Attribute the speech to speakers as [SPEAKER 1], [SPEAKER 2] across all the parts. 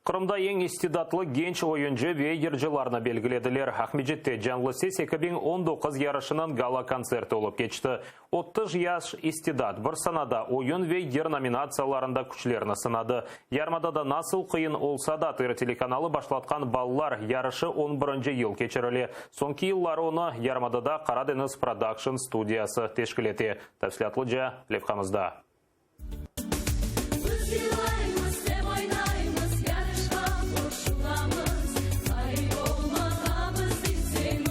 [SPEAKER 1] Qırımda eñ istidatlı genç oyuncı ve yırcılarnı belgilediler. Aqmescitte Canlı ses 2019 yarışınıñ gala-kontserti olıp keçti. 30 yaş istidat bir sanada oyun ve yır nominatsiyalarında küçlerini sınadı. Yarımadada nasıl qıyın olsa da ATR telekanalı başlatqan ballar yarışı on birinci yıl keçirile. Soñki yılları onı yarımadada Qaradeñiz Production studiyası teşkil ete. Tafsilâtlıca levhamızda.
[SPEAKER 2] Biz yırlaymız, em oynaymız, yarışqa qoşulamız, ğayıp olmağa biz isteymiz.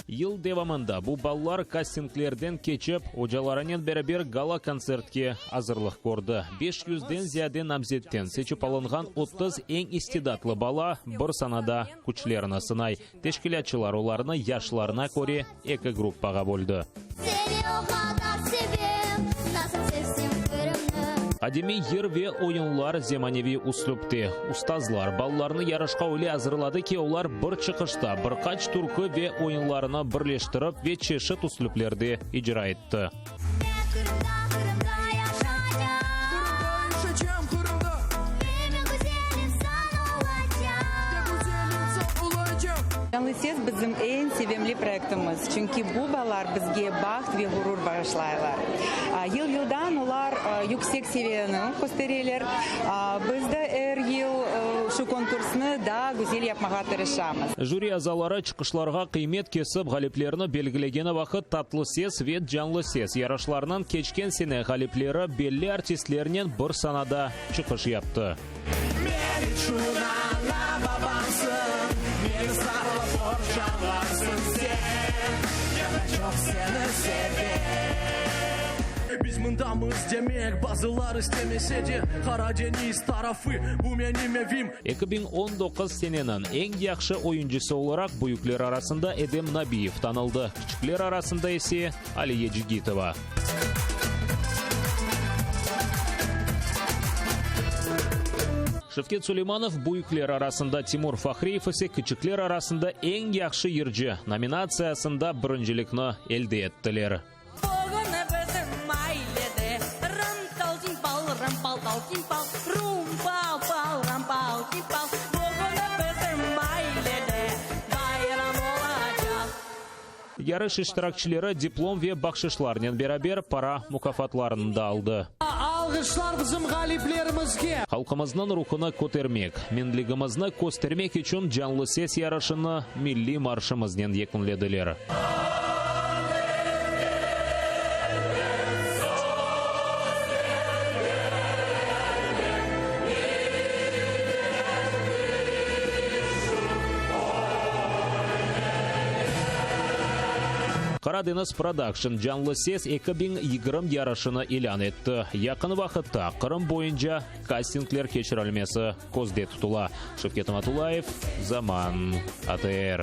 [SPEAKER 1] Yıl devamında bu balalar kastinglerden keçip, ocalarınen beraber gala-kontsertke azırlıq kördi. Beş yüzden ziyade namzetten seçip alınğan 30 eñ istidatlı bala bir sanada küçlerini sınay. Teşkilâtçılar olarnı yaşlarına köre eki gruppağa böldi.
[SPEAKER 2] Seni o qadar sevem, nasıl sevsem Qırımnı.
[SPEAKER 1] Qadimiy yır ve oyunlar zemaneviy üslüpte. Ustazlar balalarnı yarışqa öyle azırladı ki, olar bir çıqışta bir qaç türkü ve oyunlarını birleştirip ve çeşit üslüplerde icra etti.
[SPEAKER 2] Men Qırımda, Qırımda yaşaycam.
[SPEAKER 3] Qırımda yaşaycam, Qırımda.
[SPEAKER 2] Eñ güzel insan olacam.
[SPEAKER 3] Eñ güzel insan olacam.
[SPEAKER 4] Canlı ses bizim eñ sevimli proyektimiz, çünki bu balalar bizge baht ve ğurur bağışlaylar. Yıl-yıldan olar yüksek seviyeni köstereler. Biz de er yıl şu konkursnı daa güzel yapmağa tırışamız.
[SPEAKER 1] Jüri azaları çıqışlarğa qıymet kesip, ğaliplerni belgilegeni vaqıt Tatlı ses ve Canlı ses yarışlarınıñ keçken sene ğalipleri belli artistlernen bir sanada çıqış yaptı.
[SPEAKER 3] Men içün ana babamsıñ, Meni saqlap qorçalarsıñ sen, Men de çoq seni sevem. Biz mındamız demek, bazılar istemese de, Qara deñiz tarafı, bu menim evim.
[SPEAKER 1] 2019 seneniñ eñ yahşı oyuncısı olaraq büyükler arasında Edem Nabiyev tanıldı, kiçikler arasında ise, Aliye Cigitova. Şevket Suleymanov büyükler arasında, Timur Fahriyev ise kiçikler arasında eñ yahşı yırcı nominatsiyasında birincilikni elde ettiler.
[SPEAKER 2] Bugün bizim ailede Ram-tal-tin-pal, ram-pal-tal-tin-pal, rum-pal-pal, ram-pal-tin-pal. Bugün bizim ailede bayram olacaq.
[SPEAKER 1] Yarış iştirakçileri diplom ve bahşışlarnen beraber para mukâfatlarını da aldı.
[SPEAKER 3] Alğışlar bizim ğaliplerimizge!
[SPEAKER 1] Halqımıznıñ ruhunı kötermek, menligimizni köstermek içün Canlı ses yarışını milliy marşımıznen yekünlediler. Qaradeñiz Production Canlı ses 2020 yarışını ilân etti. Yaqın vaqıtta Qırım boyunca kastingler keçirilmesi közde tutula. Şevket Amatullayev, Zaman, ATR.